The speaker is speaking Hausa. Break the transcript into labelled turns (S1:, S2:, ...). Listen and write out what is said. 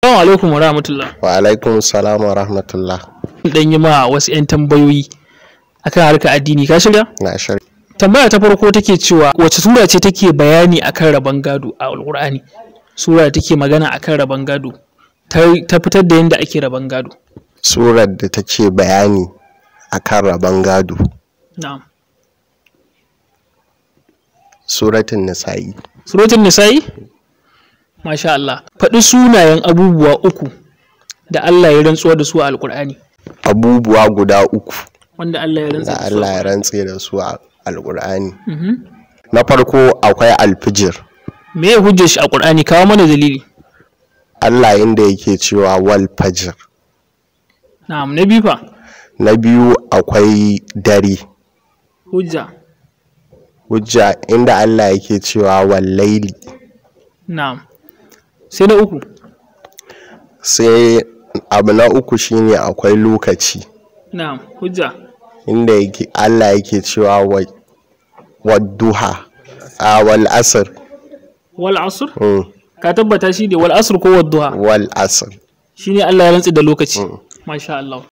S1: Assalamu alaikum wa rahmatullah.
S2: Wa alaikum salam wa rahmatullah.
S1: Dan yi ma wasu 'yan tambayoyi akan harkar addini, ka shirya?
S2: Na shirya.
S1: Tambaya ta farko take cewa wace sura ce take bayani akan rabon gado a Alƙur'ani? Sura da take magana akan rabon gado. Ta fitar da yadda ake rabon gado.
S2: Surar da take bayani akan rabon gado.
S1: Na'am.
S2: Suratul Nisa'i.
S1: Suratul Nisa'i? Masha Allah. Faɗi sunayen abubuwa uku da Allah ya rantsuwa da su a Alƙur'ani.
S2: Abubuwa guda uku
S1: wanda Allah ya rantsa
S2: da
S1: da su.
S2: Allah ya rantse da su a Alƙur'ani. Na farko akwai alfijir.
S1: Me ya hujjar shi a Ƙur'ani? Kawo mana dalili.
S2: Allah inda yake cewa wal fajr.
S1: Na'am, na biyu fa.
S2: Na biyu akwai dare.
S1: Hujja.
S2: Hujja inda Allah yake cewa wal laili.
S1: Na'am. Sai na uku.
S2: Sai abu na uku shine akwai lokaci.
S1: Na'am, hujja.
S2: Inda yake Allah yake cewa wa wadduha a wal asr.
S1: Wal asr? Ka tabbata shi ne wal asr ko wadduha?
S2: Wal asr.
S1: Shine Allah ya rantsi da lokaci. Masha Allah.